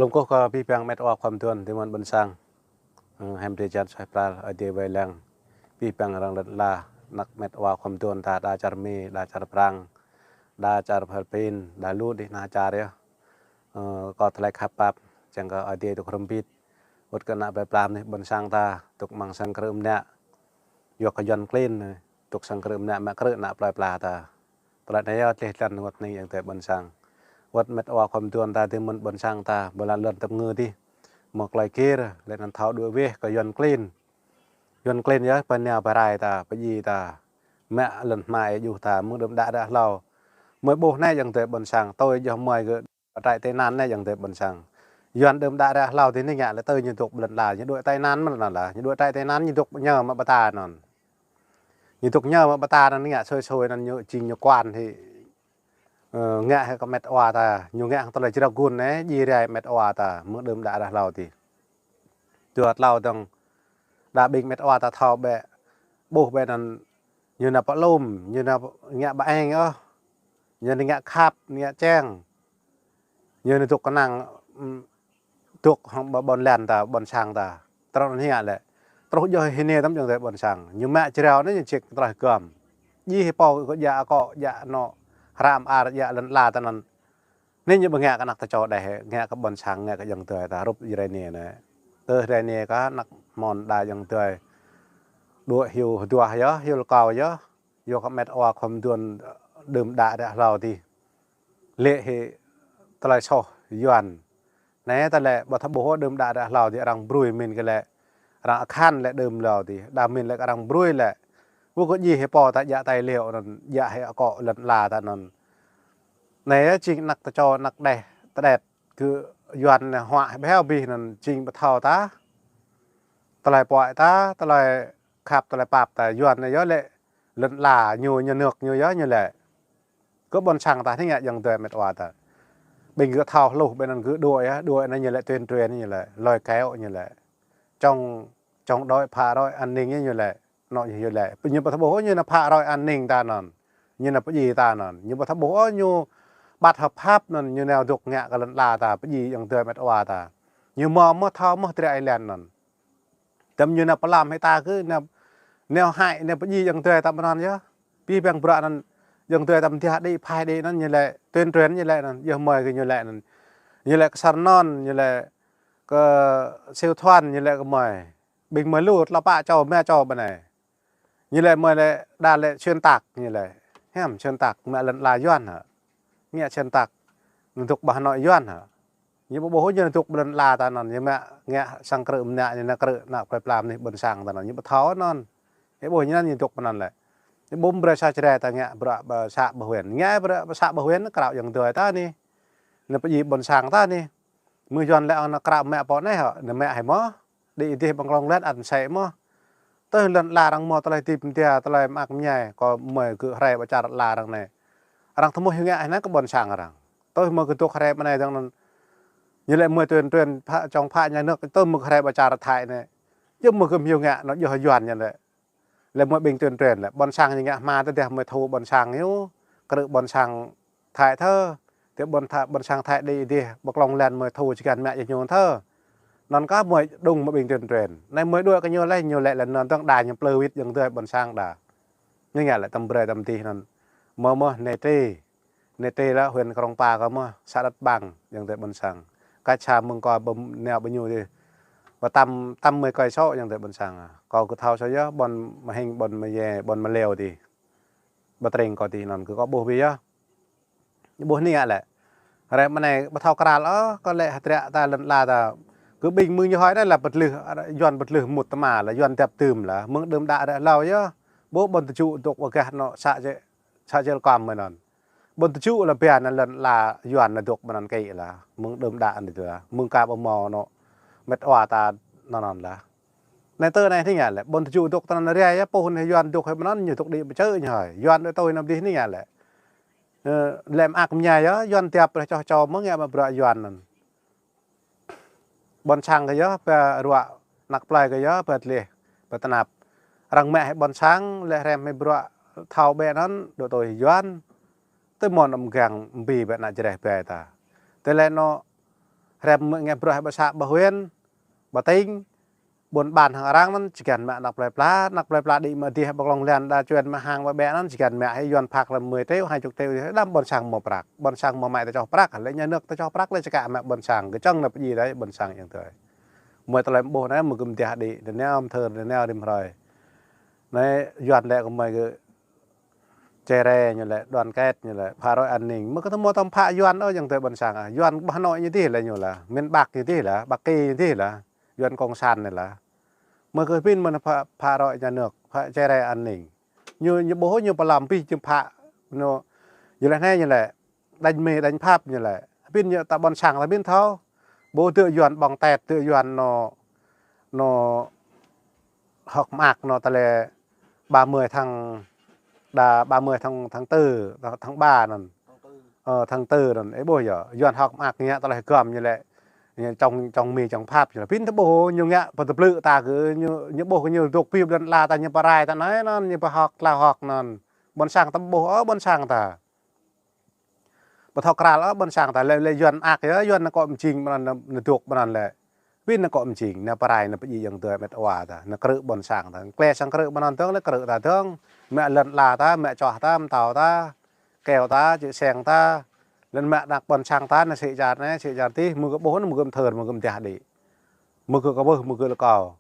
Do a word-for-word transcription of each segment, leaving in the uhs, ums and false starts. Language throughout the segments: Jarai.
Kơkuh kơ abih bang met wa khua mơduôn tơ mơ̆n ƀôn sang. Ơ, hiam drơi jăn suaih pral, Ơi Adai wai lăng abih bang arăng lŏn ala, anăk met wa khua mơduôn ta, đa čar Mi, đa čar Prang, đa čar Philippin, đa lu dih anăk čar yơh. Ơ, kâo tơlơi khăp pap, čang kơ Ơi Adai dŏ hrŏm hơbĭt. Wơ̆t kơ anăk plơi pla mơnuih ƀôn sang ta, dŏ amăng sang krư̆ mơnă. Yua kơ Yuan klin, dŏ sang krư̆ mơnă, mă krư̆ anăk plơi pla ta. Tơlơi anai yơh tleh tlăn wơ̆t hning ayŏng adơi ƀôn sang. Wơ̆t met wa khua mơduôn ta tơ mơ̆n ƀôn sang ta, ƀơi lŏn lŏn tơpơngư dih. Mơ̆ tơlơi gir, lĕ anŭn thâo đuaĭ weh kơ Yuan klin. Yuan klin yơh, pơ nao pơ rai ta, pơdjai ta. Mă lŏn hmua ih juh ta, mơ̆ng đưm đă ră hlâo. Mơi ƀuh anai ayŏng adơi ƀôn sang, tui yơh mơi kơ trại tị nạn anai ayŏng adơi ƀôn sang. Yuan đưm đă ră hlâo dih anai ngă lĕ tui ñu dŏ ƀơi lŏn ala, ñu đuaĭ tị nạn mơ̆n anŭn lah. Ñu đuaĭ trại tị nạn, ñu dŏ ñu mă ƀơi ta anŭn. Ñu dŏ ñu mă ƀơi ta anŭn ngă sui sui anŭn ñu jing ñu quan hĭ. Ơ, ngă hĭ kơ met wa ta, ñu ngă hăng tơlơi jrao gun anai, djai rai met wa ta, mơ̆ng đưm đă ră hlâo dih. Dua tlâo dơ̆ng, đa ƀing met wa ta thâo bĕ, ƀuh bĕ anŭn, ñu nao pơ lŏm, ñu nao ngă ƀơeng ôh, ñu nao ngă khăp, ngă čeng, ñu nao dŏ kơnang, ưm, dŏ hăng ƀơ ƀôn lan ta, ƀôn sang ta. Tơdron anai ngă lĕ. Truh djơ̆ hĭ anai tơm ayŏng adơi ƀôn sang. Ñu mă jrao anai ñu čih tơlơi gơm. Djai hĭ pô kơ djă akŏ, djă anŏ, hrăm ar, djă lŏn ala ta anŭn. Anai ñu ƀu ngă kơ anăk tơčô đeh, ngă kơ ƀôn sang, ngă kơ ayŏng adơi ta rup rai anai anai. Tơ rai anai kơ anăk mơ̆n đa ayŏng adơi. Đuaĭ hyu hơduah yơh, hyu lơkâo yơh. Yua kơ met wa khua mơduôn đưm đă ră hlâo dih. Lĕ hĭ tơlơi soh Yuan. Anai ta lĕ ƀu thâo ƀuh ôh đưm đă ră hlâo dih arăng brui mĭn kơ lĕ. Arăng akhan lĕ đưm hlâo dih. Đa mĭn lĕ arăng brui lĕ. Ƀu kơ djai hĭ pô ta djă tài liệu anŭn, djă hĭ akŏ lŏn ala ta anŭn. Anai yơh jing anăk tơčô, anăk đeh, tơđet. Kơ Yuan anai huă hĭ ƀiă hĭ anŭn jing ƀu thâo ta. Tơlơi puăi ta, tơlơi khăp, tơlơi pap ta, Yuan anai yơh lĕ lŏn ala ñu, nhà nước ñu yơh ñu lĕ. Kơ ƀôn sang ta anai ngă ayŏng adơi met wa ta. Ƀing gơ̆ thâo hluh, ƀing anŭn gơ̆ đuaĭ yơh, đuaĭ anai ñu lĕ tuyên truyền ñu lĕ, lôi kéo ñu lĕ. Chống, chống đối phá rối an ninh ñu lĕ. Anŏ ñu lĕ. Ñu ƀu thâo ƀuh ôh ñu nao phá rối an ninh ta anŭn. Ñu nao pơdjai ta anŭn. Ñu ƀu thâo ƀuh ôh ñu bất hợp pháp anŭn, ñu nao dŏ ngă kơ lŏn ala ta, pơdjai ayŏng adơi met wa ta. Ñu mơ̆ mơ̆ thâo mơ̆ triă ih lĕ anŭn. Tơm ñu nao pơlăm hĭ ta kơ nao, nao hại, nao pơdjai ayŏng adơi ta mơ̆n anŭn yơh. Abih bang bruă anŭn ayŏng adơi ta mơ̆ dah đĭ phai đĭ anŭn ñu lĕ, tuyên truyền ñu lĕ anŭn, yơh mơi kơ ñu lĕ anŭn. Ñu lĕ kơ Sar Non, ñu lĕ kơ Siu Thuan, ñu lĕ kơ mơi. Ƀing mơi lu, tlâo pă čô, rơma čô ƀơi anai. Ñu lĕ mơi lĕ, đa lĕ xuyên tạc, ñu lĕ. Hiam xuyên tạc, mă lŏn ala Yuan hă. Ngă xuyên tạc, nao dŏ ƀơi Hà Nội Yuan hă. Ñu ƀu ƀuh ñu nao dŏ ƀơi lŏn ala ta anŭn, ñu mă ngă sang krư̆ mơnă, ñu nao krư̆ anăk plơi pla mơnuih ƀôn sang ta anŭn, ñu ƀu thâo anŭn. Ñu ƀuh ñu anŭn ñu dŏ ƀơi anŭn lĕ. Ñu ƀu brơi sa čơđai ta ngă bruă ƀơi să ƀơi huyện. Ngă bruă ƀơi să ƀơi huyện, krao ayŏng adơi ta anai. Nao pơdjai ƀôn sang ta anai. Mơ̆ Yuan lĕ ong nao krao mă pô anai hă, nao mă hĭ mơ̆. Đĭ dih ƀơi klŏng lĕ ăn sĕ mơ̆. Tơl lŏn ala arăng mơ̆ tơlơi hơdip mơdia, tơlơi mơak mơñai, kơ mơi gơ̆ hrơi ƀơi čar ala arăng anai. Arăng tơmuih ngă hĭ anai kơ ƀôn sang arăng. Tơl mơi gơ̆ dŏ hrơi ƀơi anai dơ̆ng anŭn. Ñu lĕ mơi tuyên truyền phá, chống phá nhà nước, tơl mơi gơ̆ hrơi ƀơi čar Thái anai. Yua mơi gơ̆ hmâo ngă, anŏ yơh Yuan ñu lĕ. Lĕ mơi ƀing tuyên truyền lĕ, ƀôn sang ñu ngă hmua tơdah mơi thu ƀôn sang ñu, krư̆ ƀôn sang Thái thơ, tơ ƀôn Tha-, ƀôn sang Thái đĭ dih, ƀơi klŏng lĕ mơi thu čơgăn mă yơh ñu thơ. Anŭn kơ mơi đŭng mơi ƀing tuyên truyền. Anai mơi đuaĭ kơ ñu lĕ, ñu lĕ lĕ anŭn dơ̆ng đa ñu plư wĭt ayŏng adơi ƀôn sang đa. Ñu ngă lĕ tơm brơi tơm dih anŭn. Mơ̆ mơ̆ Nê Tri. Nê Tri lĕ huyện Krông Pa kơ mơ̆, xã Đất Bằng, ayŏng adơi ƀôn sang. Cách xa mơ̆ng kâo ƀơi nao ƀơi ñu dih. Ƀơi tăm, tăm mươi cây số ayŏng adơi ƀôn sang. Kâo gơ̆ thâo sô yơh, ƀôn Mơ Hing, ƀôn Mơ Ye, ƀôn Mơ Lêu dih. Ƀơi tring kâo dih anŭn gơ̆ kâo ƀuh ƀiă yơh. Ƀuh anai ngă lĕ. Hrơi ƀơi anai ƀu thâo kral ôh, kơ lĕ hơdră ta lŏn ala ta. Kơ ƀing mơ̆ng ñu hơi anai lĕ pơtlưh, Yuan pơtlưh mŭt tơma lĕ, Yuan dăp tưm lĕ, mơ̆ng đưm đă ră hlâo yơh. Ƀuh ƀôn tơčŭ dŏ ƀơi gah anŏ să čê, să čê lơkŏm mơi anŭn. Ƀôn tơčŭ lĕ ƀiă anŭn lŏn ala Yuan anŭn dŏ ƀơi anŭn kĕ lĕ, mơ̆ng đưm đă anŭn dih lĕ, mơ̆ng ka ƀu mâo anŏ met wa ta anŭn anŭn lĕ. Anai tơ anai anai ngă lĕ, ƀôn tơčŭ dŏ tơ anŭn rai yơh, pô anai Yuan dŏ hơi ƀơi anŭn ñu dŏ đĭ pơčơ̆ ñu hơi. Yuan đuaĭ tui anŭn dih anai ngă lĕ. Ơ, lĕ mơak mơñai yơh, Yuan dăp rơčoh čô mơ̆ ngă mă bruă Yuan anŭn. Ƀôn sang kơ yơh, pơ ruă anăk plơi kơ yơh, pơ tleh, pơ tơnap. Arăng mă hĭ ƀôn sang, lĕ hrăm hĭ bruă thâo ƀĕ anŭn, đuaĭ tui Yuan. Tơ mơ̆n ăm gang bi ƀĕ anăk jreh ƀai ta. Tơlơi anŏ Trem mơ̆ ngă bruă ƀă să ƀă huyện, ƀă tỉnh, ƀôn ƀan hăng arăng anŭn, či găn mă anăk plơi pla, anăk plơi pla đĭ mă dih ƀă klŏng lan đa čuan mă hăng ƀă ƀĕ anŭn, či găn mă hĭ Yuan phak lăm mười triệu, hai chục triệu, đăm ƀôn sang mơ̆ prăk. Ƀôn sang mơ̆ mă ta čoh prăk, lĕ nhà nước ta čoh prăk, lĕ čơkă mă ƀôn sang, kơčŏng nă pơjing đơi ƀôn sang yang tơi. Mơ̆ tơlơi ƀuh anai, mơ̆ gơ̆m dah đĭ, nơ neo mơthơ, nơ neo rĭm hrơi. Anai, Yuan lĕ kơ mơi kơ čere ñu lĕ, đoàn kết ñu lĕ, phá rối an ninh. Mơ̆ kơ tơmô tơm phă Yuan ôh, yang tơi ƀôn sang ah. Yuan ƀă Hà Nội ñu dih lĕ ñu lah, miền Bắc ñu dih lah, Bắc Kỳ ñu dih lah, Yuan cộng sản ñu lah. Mơ̆ kơ pin mơ̆n phá, phá rối nhà nước, phá čere an ninh. Ñu, ñu ƀuh ñu pơlăm pih ñu phă, ñu, ñu lĕ anai ñu lĕ, đánh Mỹ, đánh Pháp ñu lĕ. Pin ñu ta ƀôn sang ta pin thâo. Ƀuh tơ Yuan ƀong tet, tơ Yuan nô, nô hơ̆k mơak nô tơlơi ba mươi tháng, đa ba mươi tháng, tháng tư, tháng ba anŭn. Tháng tư. Ơ, tháng tư anŭn, ih ƀuh yơh. Yuan hơ̆k mơak ngă tơlơi gơ̆m ñu lĕ. Ñu čŏng, čŏng Mỹ, čŏng Pháp ñu lĕ. Pin ta ƀuh ñu ngă, pơtơplư ta kơ ñu, ñu ƀuh ñu dŏ pip lŏn ala ta ñu pơrai ta anai anŭn, ñu pơhơ̆k, tlao hơ̆k anŭn. Ƀôn sang ta ƀuh, ơ, ƀôn sang ta. Pơthâo krăl ơ ƀôn sang ta lĕ, lĕ Yuan mơak yơh, Yuan nao kơ mơjing ƀơnăn, nao dŏ ƀơnăn lĕ. Pin nao kơ mơjing, nao pơrai, nao pơjing yang tơi met wa ta, nao krư̆ ƀôn sang ta. Klĕ sang krư̆ ƀơnăn dơ̆ng, lĕ krư̆ ta dơ̆ng. Mă lŏn ala ta, mă čoh ta, mơtâo ta, keo ta, čư̆ seng ta. Lŏn mă anăk ƀôn sang ta, nao sĭ čar anai, sĭ čar dih, mơ̆ kơ ƀuh, mơ̆ kơ mơthơ, mơ̆ kơ mơdah đĭ. Mơ̆ kơ kơwưh, mơ̆ kơ lơkâo.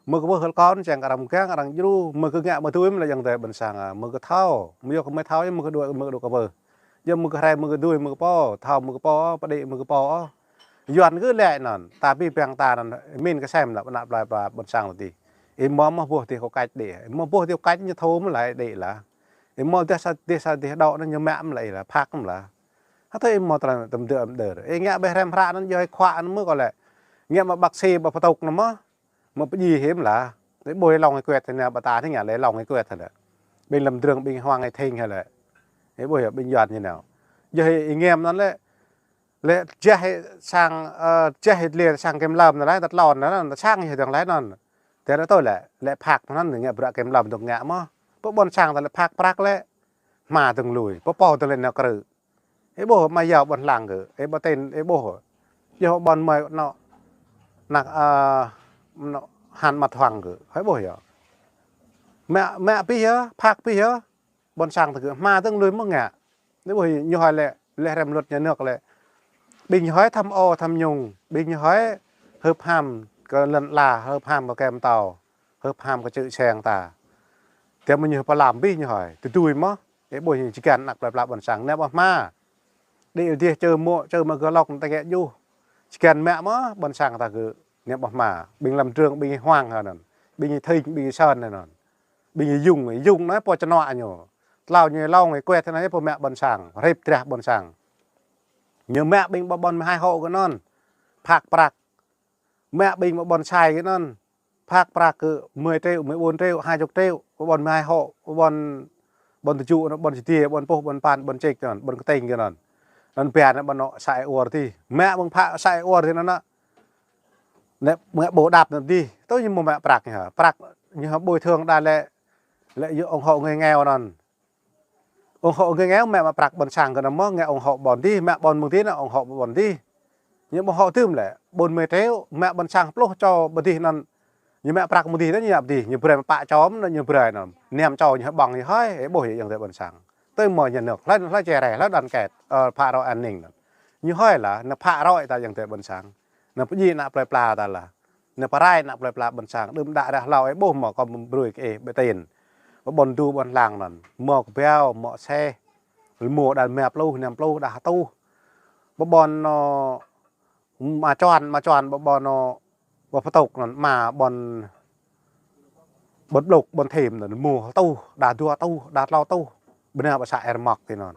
Mơ̆ kơ kơwưh lơkâo anŭn čang arăng mơgang, arăng djru, mơ̆ kơ ngă mơ̆ tui mơ̆ lĕ yang tơi ƀôn sang ah. Mơ̆ kơ thâo, mơ̆ yua kơ mơi thâo, mơ̆ kơ đuaĭ, mơ̆ kơ đuaĭ kơwưh. Yua mơ̆ kơ hrơi, mơ̆ kơ dui, mơ̆ kơ pô, thâo mơ̆ kơ pô, pơđĭ mơ̆ kơ pô. Yuan kơ lĕ anŭn, tapi ƀing ta anŭn, min kơsem lĕ, anăk plơi pla ƀôn sang tih. Ih mơ̆ mơ̆ ƀuh tih kơ kač đĭ, ih mơ̆ ƀuh tih kơ kač ñu thâo mơ̆ lĕ đĭ lah. Ih mơ̆ dih sa, dih sa dih dŏ anŭn ñu mă mơ̆ lĕ lah, phak mơ̆ lah. Hă tơl ih mơ̆ tơlơi tơm dơ̆ tơm dơ̆. Ih ngă ƀĕ hrăm hră anŭn yơh ih khua anŭn mơ̆ kơ lĕ. Ngă mă bác sĩ ƀă pơtŭk anŭn mơ̆. Mă pơjing hiam lah. Ih ƀuh ih lŏng ih kuet tơ anai ƀă ta tih ngă lĕ lŏng ih kuet tơ anai. Ƀing lăm drơ̆ng ƀing hwang ih thing hă lĕ. Ih ƀuh yơh ƀing Yuan ñu nao. Yơh ih ngă anŭn lĕ. Lĕ jah ih sang, ơ, jah ih lĕ sang kiểm lâm anŭn lĕ, tơtlon anŭn, tơsang ih dơ̆ng lĕ anŭn. Tơl tui lĕ, lĕ phak anŭn ngă bruă kiểm lâm dŏ ngă mơ̆. Pơ ƀôn sang ta lĕ phak prăk lĕ. Hmua dơ̆ng lui, pơ pô dơ̆ng lĕ nao krư̆. Ih ƀuh mă yua ƀôn lăng kơ, ih ƀă tin, ih ƀuh. Yua ƀôn mơi nô, anăk, ơ, nô, han mă thuang kơ, ih ƀuh yơh. Mă, mă pih yơh, phak pih yơh. Ƀôn sang ta kơ hmua dơ̆ng lui mơ̆ ngă. Ih ƀuh ñu hơi lĕ, lĕ hrăm luật nhà nước lĕ. Ƀing hơi tham ô, tham nhũng, ƀing hơi hưp ham kơ lŏn ala, hưp ham kơ kem tâo, hưp ham kơ čư̆ seng ta. Tơl mơ̆ ñu pơlăm pih ñu hơi, tơdui mơ̆. Ih ƀuh ñu či găn anăk plơi pla ƀôn sang, nao ƀă hmua. Đĭ dih čơ mơ̆, čơ mơ̆ gơlŏk ta gĕ juh. Či găn mă mơ̆, ƀôn sang ta kơ nao ƀă hmua. Ƀing lăm drơ̆ng, ƀing hwang hă anŭn. Ƀing thing, ƀing sơn hă anŭn. Ƀing yŭng, yŭng anai pô čơnuă ñu. Tlao ñu lŏng, kuet tơ anai pô mă ƀôn sang, rip drah ƀôn sang. Ñu mă ƀing ƀă ƀôn mơhai hŏ kơ anŭn. Phak prăk. Mă ƀing ƀă ƀôn sai kơ anŭn. Phak prăk kơ mười triệu, mười bốn triệu, hai chục triệu, ƀă ƀôn mơhai hŏ, ƀă ƀôn, ƀôn tơju, ƀôn čơdie, ƀôn puh, ƀôn pan, ƀôn čik anŭn, ƀôn kơtĭng kơ anŭn. Anŭn ƀiă anŭn ƀă nô sa ih uar tih. Mă ƀing phă sa ih uar tih anŭn. Nĕ, mă ƀu đăp anŭn dih. Tui ñu mơ̆ mă prăk ñu hă. Prăk ñu hă bồi thường đa lĕ, lĕ yua ủng hộ người nghèo anŭn. Ủng hộ người nghèo mă mă prăk ƀôn sang kơ anŭn mơ̆, ngă ủng hộ ƀôn dih, mă ƀôn mơ̆ng dih anŭn ủng hộ ƀôn dih. Ñu ủng hộ tơm lĕ, ƀôn mười triệu, mă ƀôn sang pluh čô ƀă dih anŭn. Ñu mă prăk mơ̆ng dih anŭn ñu ăp dih, ñu brơi pă čô anŭn ñu brơi anŭn. Năm čô ñu hă ƀơ̆ng ñu hơi, ih ƀuh yơh yang tơi ƀôn sang. Tui mơ̆ nhà nước, hlơi, hlơi čere, hlơi đoàn kết, ơ, phá rối an ninh anŭn. Ñu hơi lah, nao phá rối ta yang tơi ƀôn sang. Nao pơjing anăk plơi pla ta lah. Nao pơrai anăk plơi pla ƀôn sang. Đưm đă ră hlâo ih ƀuh mơ̆ kơ mơ̆ brơi kơ ih ƀă tin. Ƀă ƀôn du ƀôn lăng anŭn. Mơ̆ kơbao, mơ̆ seh. Rơmô đa mă pluh, năm pluh, đa hơtuh. Ƀă ƀôn nô, mă čuan, mă čuan, ƀă ƀôn nô, ƀă pơtŭk anŭn, mă ƀôn ƀôn blŏk, ƀôn thim anŭn, rơmô hơtuh, đa dua tuh, đa tlâo tuh. Ƀơi anai ƀă să Êrmŏk tih anŭn.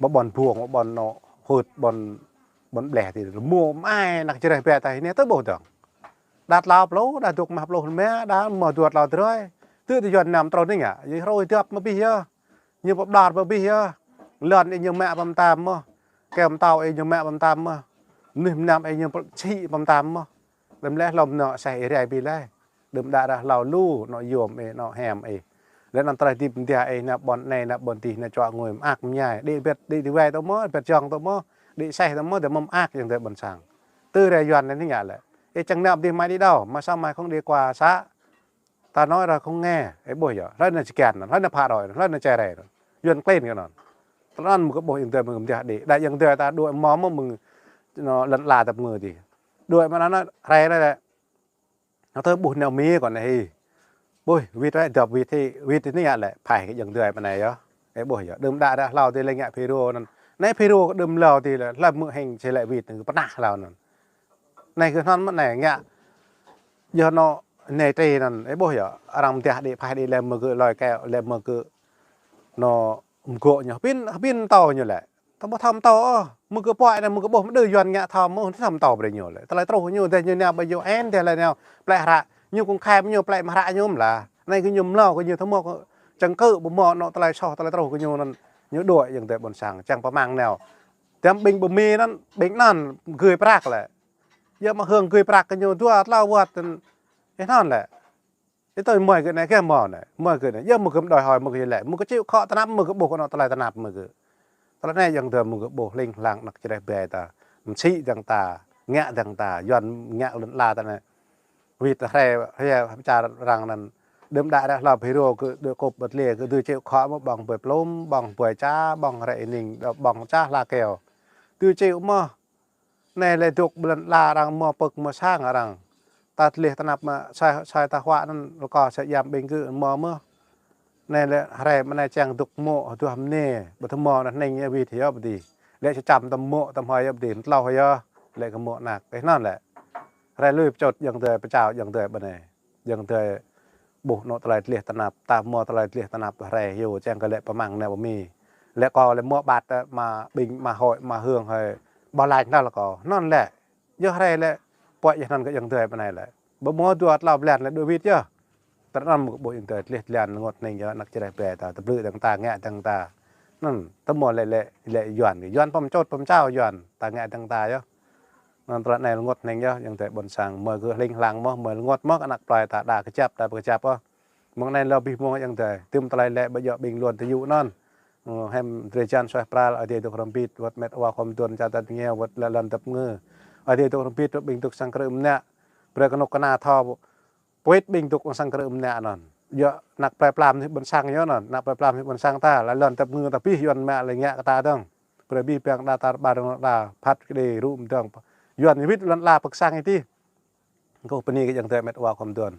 Ƀă ƀôn buông, ƀă ƀôn nô, hŭt, ƀôn, ƀôn bleh tih, rơmô mơai anăk čơreh ƀĕ tah anai tơ ƀuh dơ̆ng. Đa tlâo pluh, đa dŏ mă pluh mă, đa mơ̆ dua tlâo drơi. Tơ tơjuan năm trôn anai ngă, yơh hrơi dăp mă pih yơh. Ñu pơƀlŏr pơ pih yơh. Lŏn ih ñu mă pơm tam mơ̆. Kem tâo ih ñu mă pơm tam mơ̆. Mơnuih mơnam ih ñu pơl-, sĭ pơm tam mơ̆. Đơ̆m lĕ hlŏm nô seh ih rai ƀi lĕ. Đưm đă ră hlâo lu, nô yôm ih, nô hem ih. Lĕ anŭn tơlơi hơdip mơdiah ih, nao ƀôn anai, nao ƀôn dih, nao čuă ngui mơak mơñai. Đĭ ƀĕt, đĭ dih wai tơ mơ̆, ƀĕt jŏng tơ mơ̆, đĭ seh tơ mơ̆, tơ mơ̆ mơak yang tơi ƀôn sang. Tơ rai Yuan anai ngă lĕ. Ê, čang nao dih mai đi đâu, mà sao mai không đi qua xã. Ta nói ra không nghe, ê, ƀuh yơh. Hlơi anai čơkăn anŭn, hlơi anai phă rơi anŭn, hlơi anai čơrai anŭn. Yuan klin kơ anŭn. Tơlơi anŭn mơ̆ng kơ ƀuh ayŏng adơi mơ̆ng mơdiah đĭ. Đa ayŏng adơi ta đuaĭ mơ̆ mơ̆ng, ñu lŏn ala ta mơ̆ng dih. Đuaĭ mơ̆ anŭn rai anai lĕ. Anŭn tơ ƀuh nao mi kơ anai hĭ. Ƀuh, wĭt rai dŏp wĭt hĭ, wĭt anai ngă lĕ, phai kơ ayŏng adơi mơ̆ng anai yơh. Ê, ƀuh yơh, đưm đă ră hlâo ti lĕ ngă FULRO anŭn. Anai FULRO kơ đưm hlâo ti lĕ, hlơi mơ̆ hing či lĕ wĭt anŭn, pơnah hlâo anŭn. Anai kơ anŭn mơ̆ anai ngă. Yơh anŭn, anai tri anŭn, ê, ƀuh yơh, arăng mơdiah đĭ, phai đĭ lĕ mơ̆ng kơ lơi kơ, lĕ mơ̆ng kơ anŭn mơgŏ ñu, hơbĭn, hơbĭn thâo ñu lĕ. Ta ƀu thâo thâo ôh, mơ̆ng kơ puai anai, mơ̆ng kơ ƀuh mơdưh Yuan ngă thâo, mơ̆ thâo thâo brơi ñu lĕ. Tơlơi truh ñu, dêh ñu nao ƀơi U N, dêh lĕ nao plĕ hră. Ñu kông khai ñu plĕ mă hră ñu mơ̆ lah. Anai kơ ñu mlâo kơ ñu thâo mơ̆ kơ čang kơ ƀu mơ̆ anŭn tơlơi soh, tơlơi truh kơ ñu anŭn. Ñu đuaĭ ayŏng adơi ƀôn sang, čang pơmăng nao. Tơm ƀing ƀu mi anŭn, ƀing anŭn gưi prăk lĕ. Yơh mă hơng gưi prăk kơ ñu dua tlâo wơ̆t anŭn. Ê anŭn lĕ. Ê, tui mơi kơ anai kơ mơ̆ anai, mơi kơ anai. Yơh mơ̆ng kơ đòi hỏi mơ̆ng kơ lĕ, mơ̆ng kơ čĭ khŏ tơnap mơ̆ng kơ ƀuh kơ anŭn tơlơi tơnap mơ̆ng kơ. Tơlơi anai ayŏng adơi mơ̆ng kơ ƀuh hling hlang anăk čơreh ƀai ta. Mơsĭ dơ̆ng ta, ngă dơ̆ng ta, Yuan ngă lŏn ala ta anai. Wĭt rai, rai pơčar arăng anŭn. Đưm đă ră hlâo FULRO kơ đuaĭ kŭp ƀơi tơlơi kơ dưi čĭ khŏ mơ̆ ƀơ̆ng ƀơi Plŭm, ƀơ̆ng ƀơi Ča, ƀơ̆ng Ră Êning, ƀơ̆ng Ča Hla Keo. Dưi čĭ mơ̆. Anai lĕ dŏ ƀơi lŏn ala arăng mơ̆ pơ̆k mơ̆ sang arăng. Ta tơlih tơnap mơ̆ sai, sai ta huă anŭn rơkâo sa jam ƀing gơ̆ mơ̆ mơ̆. Anai lĕ hrơi mơ̆ anai čang dŏ mơ̆ hơduah mơnê, ƀu thâo mơ̆ anŭn hning yơh wĭt yơh ƀu dih. Lĕ sa čăm tơm mơ̆ tơm hơi yơh ƀu dih, mơtlâo hơi yơh, lĕ kơ mơ̆ anăk. Ê anŭn lĕ. Hrơi lui pơčut ayŏng adơi pơčao ayŏng adơi ƀơi anai. Ayŏng adơi ƀuh anŭn tơlơi tơlih tơnap, ta mơ̆ tơlơi tơlih tơnap hrơi yơh, čang kơ lĕ pơmăng nao ƀơi mi. Lĕ kâo lĕ mơ̆ ƀat, ơ, mă ƀing mă hơi mă hương hơi ƀu laĭ anŭn lĕ kâo. Anŭn lĕ, yơh hrơi lĕ, puăi yơh anŭn kơ ayŏng adơi ƀơi anai lĕ. Ƀu mơ̆ dua tlâo blan lĕ đuaĭ wĭt yơh. Tơl anŭn mơ̆ng kơ ƀuh ayŏng adơi tơlih tơlan rơngot hning yơh anăk čơreh ƀai ta, tơblư̆ dơ̆ng ta, ngă dơ̆ng ta. Anŭn, tơ mơ̆ lĕ, lĕ, lĕ Yuan, Yuan pơm čut pơm čao Yuan, ta ngă dơ̆ng ta yơh. Anŭn tơlơi anai rơngot hning yơh, ayŏng adơi ƀôn sang, mơi gơ̆ hling hlang mơ̆, mơi rơngot mơ̆, kơ anăk plơi ta đa kơjăp, đa kơjăp ôh. Mơ̆ng anai lơ abih mơ̆ng ayŏng adơi, tơm tơlơi lĕ ƀu djơ̆ ƀing luan tơyŭ anŭn. Ơ, hiam drơi jan suaih pral, Ơi Adai dŏ hrŏm hơbĭt, wơ̆t met wa khŏm tuan ča tat ngeo, wơ̆t lĕ lŏn tơ̆p ngư. Ơi Adai dŏ hrŏm hơbĭt, wơ̆t ƀing dŏ sang krư̆ mơnă. Brơi kơnuk kơna thâo, puit ƀing dŏ sang krư̆ mơnă anŭn. Yơh, anăk plơi pla mơnuih ƀôn sang yơh anŭn, anăk plơi pla mơnuih ƀôn sang ta, lĕ lŏn tơ̆p ngư ta abih Yuan mă lĕ ngă kơ ta dơ̆ng. Brơi abih bang đa tar ƀar dơ̆ng đa phat kơđi rŭ mơdơ̆ng. Yuan wĭt lŏn ala pơ̆k sang ih tih. Kâo bơni kơ ayŏng adơi met wa khŏm tuan.